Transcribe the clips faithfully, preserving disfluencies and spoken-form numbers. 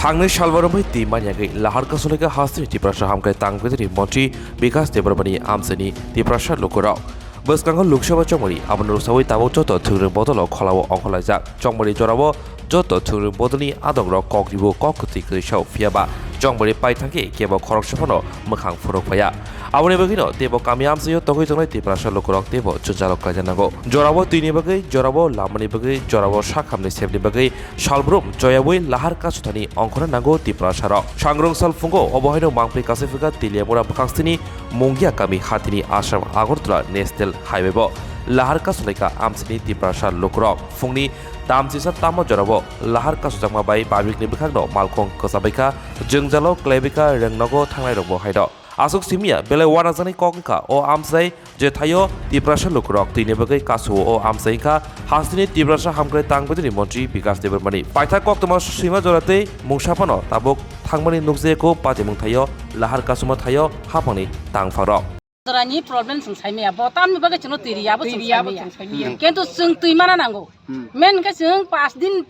Thangni salbaromwi twi manyagwi lahar kasulaikha hasteni Tiprasa hamkrai tang bedini montri Bikas Debbarmani amchaini Tiprasa lukurok. Bwskango Lok Sabha chongmani abono rwsawi tabuk joto thwngri bodolo kholao ongkhorlaijak. Chongmani jorao joto thwngri bodolni adongrok kok ribo kok kwtwi kwtwi sao, phiyaba chongmani paithangkhe kebo khoroksa phano mwkhang phunuk phaiya. Aboni bagwino teibo kami amchaio tongwi tongnai Tiprasa lukurok teibo jwnjalo klaina nango. Jorao twini bagwi, jorao lamani bagwi, jorao sakhamni sepni bagwi salbrum choyawi lahar kasuthani ongkhorna nango Tiprasarok. Sangrong sal phungo obo haino mangpli kasai phika Teliamura bwkhaksini Mungia kami hatini Assam Agartala National Highway bo lahar kasulaikha amchaini Tiprasa lukurok. Phungni tamchisa tamo jorao lahar kasujakma bai babikni bwkhakno malkhung kwchabaikha, jwngjalo kwlaibaikha, rwngnogo thangnairokbo haino. Aswk simiya belai uanajaknai kok wngkha o amchai, je thaio Tiprasa lukurok twini bagwi kasu-o. O amchai wngkha hasteni Tiprasa hamkrai tang bedini montri Bikas Debbarmani. Paithak koktwma swima jora tei mungsa phano tabuk thangmani nukjagwi patimung thaio, lahar kasuma thaio haphangni tangphangrok. Jorani problem chwng saimaya, bo tamni bagwi chwngno twi riya, abo chwng saimaya. Kintu chwng twi mana nango. Hmm. Men khe chwng pas din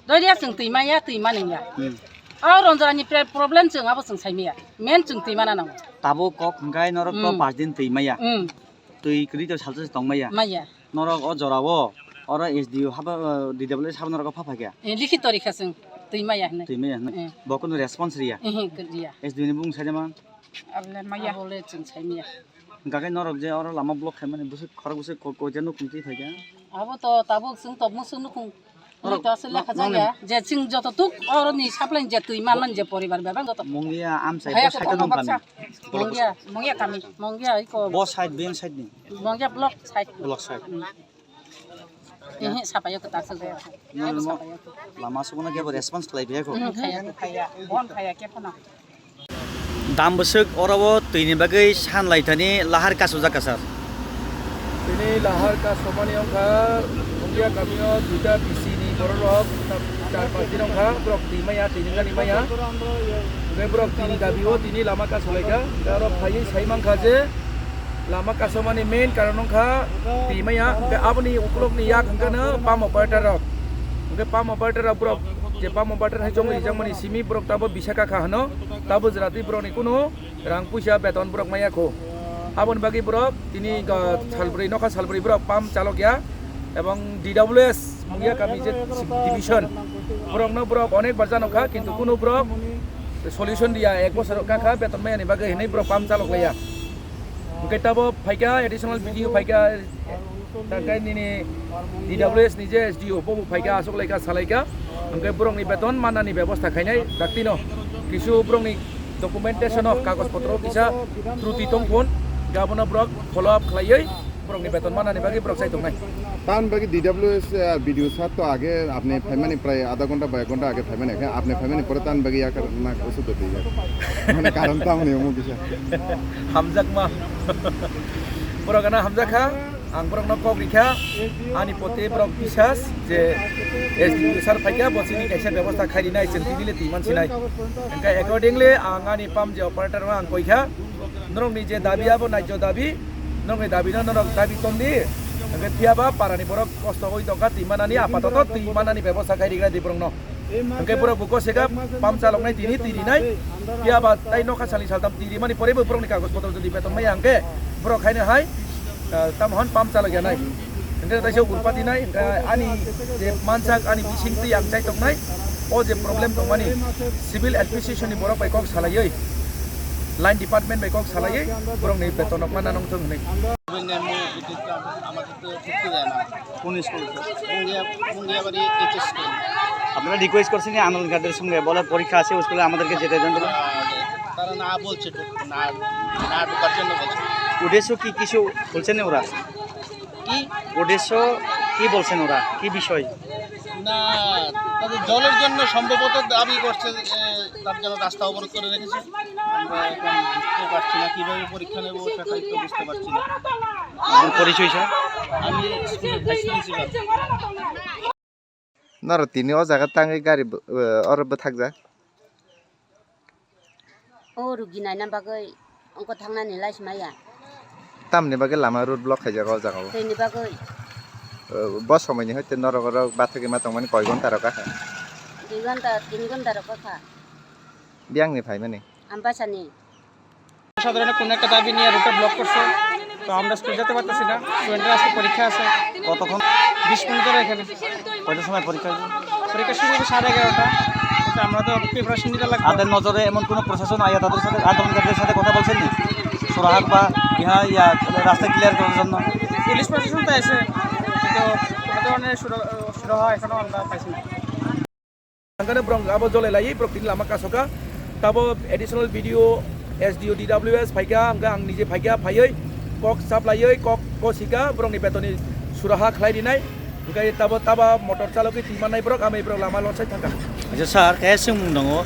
doiria chwng twi maya, twi maningya. Hmm. O ronjorani pre-, problem chwng abo chwng saimaya. Men chwng twi mana nango. Tabuk kok hwnkhe norok to Hmm. pas din twi maya. Hmm. Twi kwrwi to salsa se tong maya. Maya. Norok o jorao, oro S D O haba, D W S haba norok pha phaikha. Eh, likhi torikha chwng twi maya hwnwi. Twi maya hwnwi. Eh. Bo kunu response riya. Eh, riya. S D O ni bung saida man. Abole maya. Abole chwng saimaya. Hwnkha khe norok je oro lama block khaimani bwswk khorok bwswk ko-, koita nukhung twi phaikha. Abo to tabuk chwng to bwswk nukhung. Norok Ni to aswk lekha no-, jaya. Je chwng joto tuk oro ni supply je twi manman je poribar bebak joto. Mungia amchai Haya bo side ko nong kami. Mungya, mungya kami. Mungya iko. Bo side, ben side ni. Mungya block side. Block side. Hmm. Ehe, sapayo ko tak sa. Nang Abo mo sapayo ko. Lama sugono kebo response khlai biya ko. Hmm, khaya. Khaya, bon khaya ke phano. Dam bwswk oro o twini bagwi san laithani lahar kasujak kha sir. Tini lahar kasumani wngkha, Mungia kamio duita B C ni borok rok, char pas din wngkha, borok twi maya, twi nungani maya. Hwnkhe borok tini dabi o tini lama kasulaikha. Hwnkhe oro phaiwi sai mankha je lama kasumani main karon wngkha twi maya. Hwnkhe aboni ukulukni yak hwnkhe no pump operator rok. Hwnkhe pump operator rok borok je pump operator hai chongwi rijakmani simi borok tabo bisa kakha hwno. Tabo jwra twi borokni kunu rang puisa beton borok maya kho. Aboni bagwi borok tini, ah, salbrwi, nokha salbrwi borok pump chalok ya. Ebong D W S Mungia kami je division, borokno borok onek bar jano kha, kintu kunu borok solution riya, ek bosor wngkha kha beton maya ni bagwi hinwi borok pump chalok laiya. Hwnkhe tabo phaikha, additional B D O phaikha, tangkai nini D W S ni je S D O bo bo phaikha, aswk laikha, salaikha. Hwnkhe borokni beton mannani bebosta khainai daktino. Kisu borokni documentation o kagoj potro kisa truti tongphun, hwnkhe abono borok follow up khlaiwi borokni beton mannani bagwi borok chai tongnai. Tamni bagwi D W S, eh, B D O sir to age apni phaimani prai adha ghonta ba ek ghonta age phaimani, khe apni phaimani pore tamni bagwi yakar na osuda twi ya. Mane karon tamni omo kisa. Hamjakma. Borok ano hamjakha, ang borokno kok rikha, ani poti borok bisas je S D O sir phaikha, bo chini kaisa bebosta khai rinai, chwng tini le twi mansinai. Hwnkhe accordingly ang ani pump je operator no ang koikha, norokni je dabi abo naijyo dabi, norokni dabi no norok dabi tongdi, hwnkhe phiyaba parani borok kosto oi tongkha, twi manani apatoto twi manani bebosta khai rigra di borokno. Hwnkhe borok buko seka pump chaloknai tini twi rinai, phiyaba tai nokha salni saltam twi rimani pore bo borokni kagoj potro jodi beton maya hwnkhe borok haino hai, ah, tamo hwn pump chalok ya nai. Hwnkhe taisa urpati nai, hwnkhe ani je mansak ani bising twi ang chai toknai, o je problem tongmani civil administration ni borok bai kok salaiwi, line department bai kok salaiwi borokni beton rok manna nongthok hwnwi. আমাদের তো ছুটি দেয় না। কোন স্কুল? Mongia, Mungiabari H S school. আপনারা রিকোয়েস্ট করছেন এই আন্দোলনকারীদের সঙ্গে, বলে পরীক্ষা আছে, স্কুলে আমাদেরকে যেতে দেন বলে? আহ, তারা না বলছে, ঢুক-, না, না ঢোকার জন্য বলছে। উদ্দেশ্য কি কিছু বলছেন ওরা? কি? উদ্দেশ্য কি বলছেন ওরা? কি বিষয়? না, তাদের জলের জন্য সম্ভবত দাবি করছে, এ, তার জন্য রাস্তা অবরোধ করে রেখেছে। আমরা এখন বুঝতে পারছি না কিভাবে পরীক্ষা নেব, সেটাই তো বুঝতে পারছি না। আপনার পরিচয়, স্যার? আমি স্কুলের vice principal. Norok tini o jaga tangwi gari bo-, eh, oro bwthakjak. O rugi naina bagwi ongko thangnani laisi maya. Tamni bagwi lama road block khaijak o jaga o? Tini bagwi. Eh, bo somoini hoite norok oro bathagwi ma tongmani koi ghonta rok kha? Dui ghonta, tin ghonta rok kha. Biyangni phaimani. Ambasani. সাধারণ কোনো একটা দাবি নিয়ে রুটটা ব্লক করছে, তো আমরা স্কুল যেতে পারতেছি না। স্টুডেন্টরা আজকে পরীক্ষা আছে। কতক্ষণ? বিশ মিনিট ধরে এখানে। কয়টার সময় পরীক্ষা হবে? পরীক্ষা শুরু হবে সাড়ে এগারোটা, কিন্তু আমরা তো প্রিপারেশন নিতে লাগবে। তাদের নজরে এমন কোনো প্রশাসন আইয়া তাদের সাথে, আন্দোলনকারীদের সাথে কথা বলছেন নি? সুরাহাট বা ইহা ইয়া রাস্তা ক্লিয়ার করার জন্য? পুলিশ প্রশাসন তো এসে, কিন্তু কোনো ধরনের সুরা-, সুরাহা এখনো আমরা পাইছি না। Hwnkhe borok abo jolai laiwi borok tini lama kasoka. Tabo additional B D O, S D O, D W S phaikha, hwnkhe ang nije phaikha, phaiwi kok saplaiwi kok, kok sika borokni betonni suraha khlai rinai. Hwnkhe tabo taba motor chalogwi twi mannai borok, amai borok lama losai thangkha. Acha sir, kaya swngmung tongo,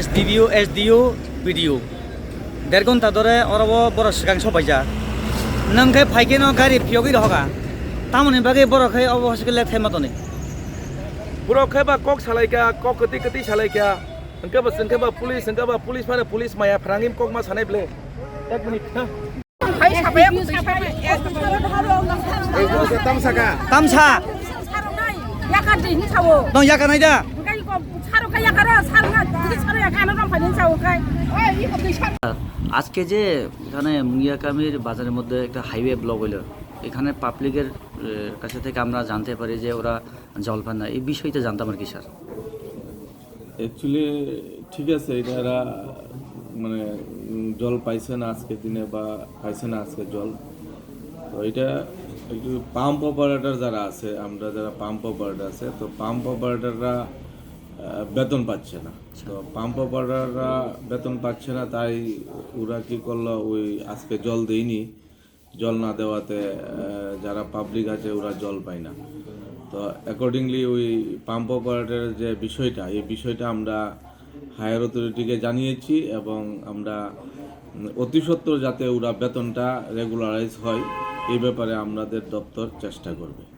S D P O, S D O, B D O. Der ghonta dhore oro o borok swkang sopaijak. Nwng khe phaikhe no gari phiyogwi rohoka. Tamoni bagwi borok khe obo hospital le thai ma tonwi. Borok khe ba kok salaikha, kok kwtwi kwtwi salaikha. Hwnkhe ba, hwnkhe ba police, hwnkhe ba police phano police maya phrangwi kok ma sanai ble. Ek minute, ha. Hai sabai, sabai. Tamsa. Yakar de hin sawo. Tong yakar nai da. Kai ko saro kai yakar, saro na, saro yakar na ram panin sawo kai. আজকে যে এখানে মুঙ্গিয়াকামির বাজারের মধ্যে একটা highway block হইল, এখানে পাবলিকের, এ, কাছে থেকে আমরা জানতে পারি যে ওরা জল পান না। এই বিষয়টা জানতাম আর কি, স্যার। অ্যাকচুয়ালি ঠিক আছে, এটা এরা মানে, উম, জল পাইছে না আজকের দিনে বা পাইছে না আজকে জল। তো এটা একটু পাম্প অপারেটর যারা আছে, আমরা যারা পাম্প অপারেটর আছে, তো পাম্প অপারেটররা, আহ, বেতন পাচ্ছে না। তো পাম্প অপারেটররা বেতন পাচ্ছে না, তাই ওরা কি করলো, ওই আজকে জল দেয়নি। জল না দেওয়াতে, আহ, যারা পাবলিক আছে ওরা জল পায় না। তো অ্যাকর্ডিংলি ওই পাম্প অপারেটরের যে বিষয়টা, এই বিষয়টা আমরা হায়ার অথরিটিকে জানিয়েছি এবং আমরা, উম, অতি সত্বর যাতে ওরা বেতনটা রেগুলারাইজ হয়, এই ব্যাপারে আমাদের দপ্তর চেষ্টা করবে।